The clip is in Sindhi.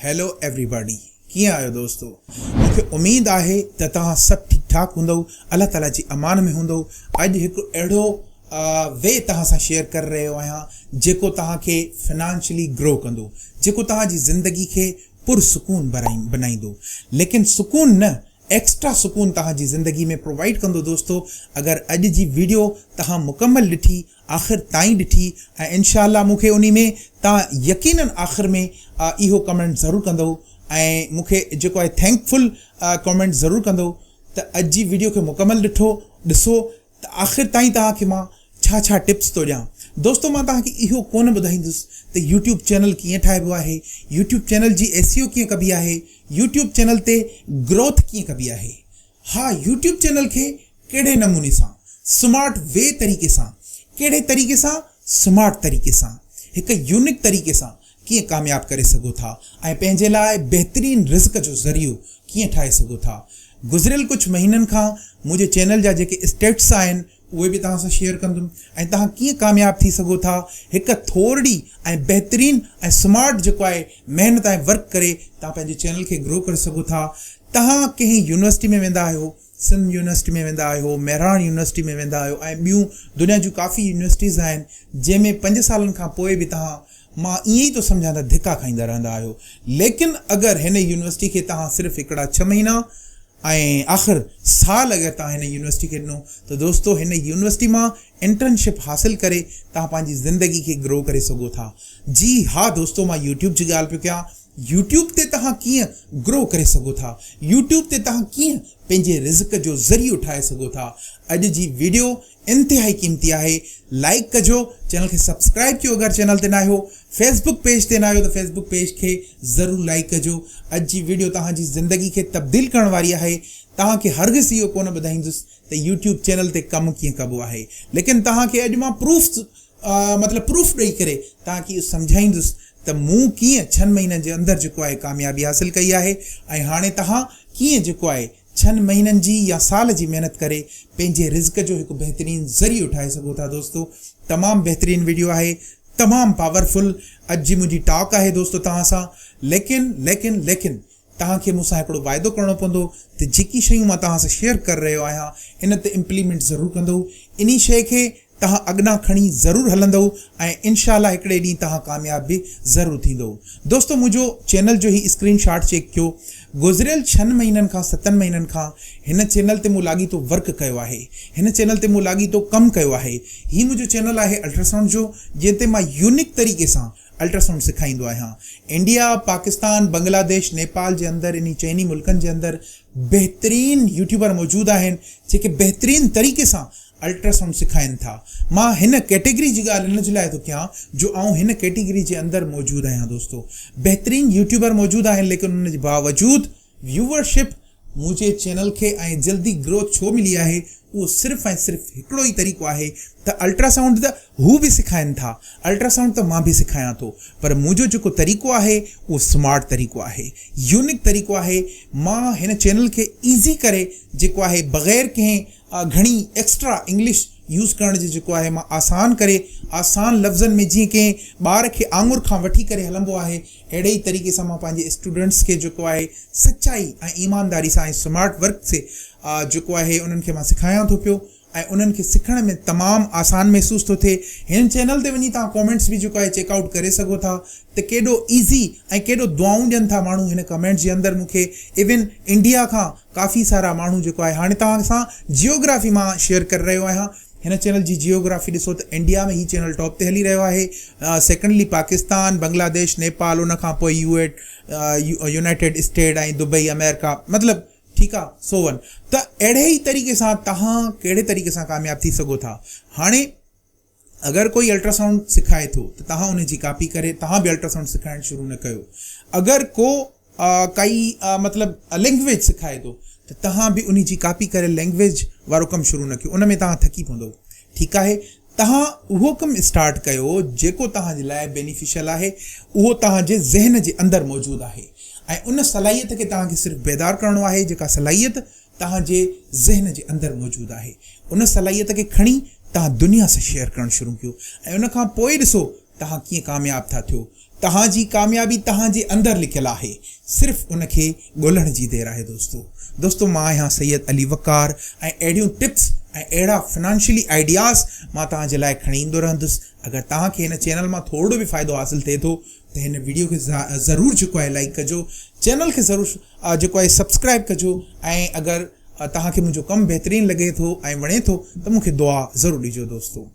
هيلو ايوري باڊي ڪيئن آهيو دوستو مون کي اميد آهي ته توهان سڀ ٺيڪ ٺاڪ هوندؤ الله تعالي جي امان ۾ هوندؤ اڄ هڪ اهڙو وي توهان سان شيئر ڪري رهيو آهيان جيڪو توهان کي فنانشلي گرو ڪندو جيڪو توهان جي زندگي کي پر سڪون بنائيندو ليڪن سڪون نه ايڪسٽرا سڪون توهان جي زندگي ۾ پرووائيڊ ڪندو دوستو اگر اڄ جي ويڊيو توهان مڪمل ڏٺي آخر تائين ڏٺي ۽ انشاء الله مون کي انهي ۾ توهان يقينن آخر ۾ اهو ڪمينٽ ضرور ڪندو ۽ مون کي جيڪو آهي thank full comment ضرور ڪندو ته اڄ جي ويڊيو کي مڪمل ڏٺو ڏسو ته آخر تائين توهان کي مان ڇا ڇا ٽپس ٿو ڏيان. دوستو مان توهان کي اهو ڪونه ٻڌائيندس ته يوٽيوب چينل ڪيئن ٺاهبو آهي، يوٽيوب چينل جي ايس اي او ڪيئن ڪبي آهي، يوٽيوب چينل تي گروٿ ڪيئن ڪبي آهي. ها يوٽيوب چينل کي ڪهڙي نموني سان سمارٽ وي طريقي سان ڪهڙي طريقي سان سمارٽ طريقي سان هڪ يونڪ طريقي سان ڪيئن ڪامياب ڪري سگهو ٿا ۽ پنهنجي لاء بهترين رزق جو ذريعو ڪيئن ٺاهي سگهو ٿا. گذريل ڪجهه مهينن کان منهنجي چينل جا جيڪي اسٽيٽس آهن اهي به توهان سان شيئر ڪندم ۽ توهان ڪيئن ڪامياب ٿي سگهو ٿا هڪ ٿورڙي ۽ بهترين ۽ سمارٽ جيڪو آهي محنت ۽ ورڪ ڪري توهان پنهنجي چينل کي گرو ڪري سگهو ٿا. توهان ڪنهن يونيورسٽي ۾ ويندا آهيو سنڌ يونيورسٽي ۾ ويندا آهيو، مهراڻ يونيورسٽي ۾ ويندا آهيو ۽ ٻيون دنيا جون ڪافي يونيورسٽيز آهن جنهن ۾ پنج سالن کان پوء به توهان مان ائين ئي ٿو سمجهان ته ڌڪا کائيندا رهندا آهيو ليڪن اگر هن يونيورسٽي کي توهان صرف هڪڙا ڇهه مهينا ۽ آخر سال اگر توهان هن يونيورسٽي کي ڏنو ته دوستو هن يونيورسٽي مان انٽرنشپ حاصل ڪري توهان پنهنجي زندگي کي گرو ڪري سگهو ٿا جي ها دوستو مان يوٽيوب جي ڳالهه پيو ڪيان يوٽيوب تي توهان ڪيئن گرو ڪري سگهو ٿا، يوٽيوب تي توهان ڪيئن پنهنجي رزق جو ذريعو ٺاهي سگهو ٿا. اڄ جي ويڊيو انتهائي قيمتي آهي، لائيڪ ڪجو، چينل کي سبسڪرائيب ڪيو اگر چينل تي ناهيو، فيسبوڪ پيج تي ناهيو ته فيسبوڪ پيج کي ضرور لائيڪ ڪجو. اڄ جي ويڊيو توهان جي زندگي کي تبديل ڪرڻ واري آهي، توهان کي هرگز اهو ڪونه ٻڌائيندس ته يوٽيوب چينل تي ڪم ڪيئن ڪبو آهي، ليڪن توهان کي اڄ مان پروف مطلب پروف ڏئي ڪري توهان کي اهو سمجهائيندس ته مون ڪيئن ڇهن مهينن جي اندر جيڪو آهي ڪاميابي حاصل ڪئي آهي ۽ هاڻي توهان ڪيئن جيڪو آهي ڇهن مهينن جي يا سال جي محنت ڪري پنهنجي رزق جو هڪ بهترين ذريعو ٺاهي سگهو ٿا دوستو تمام بهترين ويڊيو آهي تمام پاورفل اڄ جي منهنجي ٽاڪ آهي دوستو توهان سان ليڪن ليڪن ليڪن توهان کي مون سان هڪڙو واعدو ڪرڻو پوندو ته جيڪي شيون مان توهان سان شيئر ڪري رهيو آهيان ان تي امپليمينٽ ضرور ڪندو انهي شيء کي توهان اڳنا کڻي ضرور هلندؤ ۽ انشاء الله هڪڙي ڏينهن توهان ڪامياب به ضرور ٿيندؤ. دوستو منهنجو چينل جو هي اسڪرين شاٽ چيڪ ڪيو گذريل ڇهن مهينن کان ستن مهينن کان هن چينل تي مون لاڳيتو ورڪ ڪيو آهي هن چينل تي مون لاڳيتو ڪم ڪيو آهي هي منهنجو چينل آهي الٽراسائونڊ جو جنهن تي مان يونيڪ طريقي سان الٽراسائونڊ سکائيندو آهيان انڊيا پاڪستان بنگلاديش نيپال جي اندر انهي چئني ملڪن جي اندر بهترين يوٽيوبر موجود آهن جيڪي بهترين طريقي سان الٽراسائونڊ سکائين ٿا. مان هن ڪيٽيگري جي ڳالهه ان جي لاء ٿو ڪيان جو آئون هن ڪيٽيگري جي اندر موجود آهيان دوستو. بهترين يوٽيوبر موجود آهن ليڪن ان جي باوجود ويوئرشپ منهنجي چينل کي ۽ جلدي گروٿ ڇو ملي آهي اهو صرف ۽ صرف هڪڙو ئي طريقو آهي ته الٽراسائونڊ ته هو به سکائين ٿا الٽراسائونڊ ته مان به سکايان ٿو پر منهنجو جيڪو طريقو آهي اهو سمارٽ طريقو آهي يونڪ طريقو آهي مان هن چينل کي ايزي ڪري جيڪو آهي بغير ڪنهن گهڻي ايڪسٽرا انگلش يوز ڪرڻ جي جيڪو آهي مان آسان ڪري آسان لفظن ۾ جيئن ڪنهن ٻار کي آڱر کان وٺي ڪري هلنبو آهي اهڙي ئي طريقي سان مان پنهنجي اسٽوڊنٽس کي جيڪو آهي سچائي ۽ ايمانداري سان ۽ سمارٽ ورڪ سي جيڪو آهي انهن کي مان سکايان ٿو پيو ۽ انهن کي سکڻ ۾ تمام آسان محسوس ٿو ٿئي هن چينل تي وڃي توهان ڪامينٽس به جيڪو آهي چيڪ آئوٽ ڪري سگهو ٿا ته ڪيڏو ايزي ۽ ڪيڏو دعائون ڏين ٿا ماڻهو هن ڪمينٽس جي اندر مون کي ايون انڊيا کان ڪافي سارا ماڻهو جيڪو آهي هاڻي توهان سان جيوگرافي مان شيئر ڪري رهيو آهيان هن چينل جي جيوگرافي ڏسو ته انڊيا ۾ هي چينل ٽاپ تي هلي رهيو آهي سيڪنڊلي پاڪستان بنگلاديش نيپال ان کان پوء يو ايٽ يونائيٽيڊ اسٽيٽ ۽ دبئي آمريڪا مطلب ٺيڪ آ سو ون ته اهڙي ئي طريقي سان توهان ڪهڙي طريقي سان ڪامياب ٿي سگهو ٿا هاڻي اگر ڪوئي الٽراسائونڊ سکائي ٿو ته توهان ان جي ڪاپي ڪري توهان به الٽراسائونڊ سکائڻ شروع نه ڪيو اگر ڪو ڪائي مطلب لينگويج سکائي ٿو ته توهان به ان جي ڪاپي ڪري لينگويج وارو ڪم شروع نه ڪيو ان ۾ توهان ٿڪي پوندو ٺيڪ آهي توهان اهو ڪم اسٽارٽ ڪيو جيڪو توهان جي لاء بينيفيشل آهي اهو توهان جي ذهن جي اندر موجود آهي ۽ ان صلاحيت کي توهان کي صرف بيدار ڪرڻو آهي جيڪا صلاحيت توهان جي ذهن جي اندر موجود آهي ان صلاحيت کي کڻي توهان دنيا سان شيئر ڪرڻ شروع ڪيو ۽ ان کان پوء ڏسو توهان ڪيئن ڪامياب ٿا ٿيو. توهان جي ڪاميابي توهان جي اندر لڪيل آهي صرف ان کي ڳولڻ جي دير آهي دوستو. دوستو مان آهيان سيد علي وقار ۽ اهڙيون ٽپس ۽ اهڙا فنانشلي آئيڊياز مان توهان جي لاء کڻي ايندو رهندس اگر توهان کي هن چينل مان ٿورڙو به فائدو حاصل ٿئي ٿو ته هن ويڊيو کي ضرور جيڪو آهي لائيڪ ڪجو چينل کي ضرور جيڪو آهي سبسڪرائب ڪجو ۽ اگر توهان کي منهنجو ڪم بهترين لڳي ٿو ۽ وڻي ٿو ته مون کي دعا ضرور ڏجو دوستو.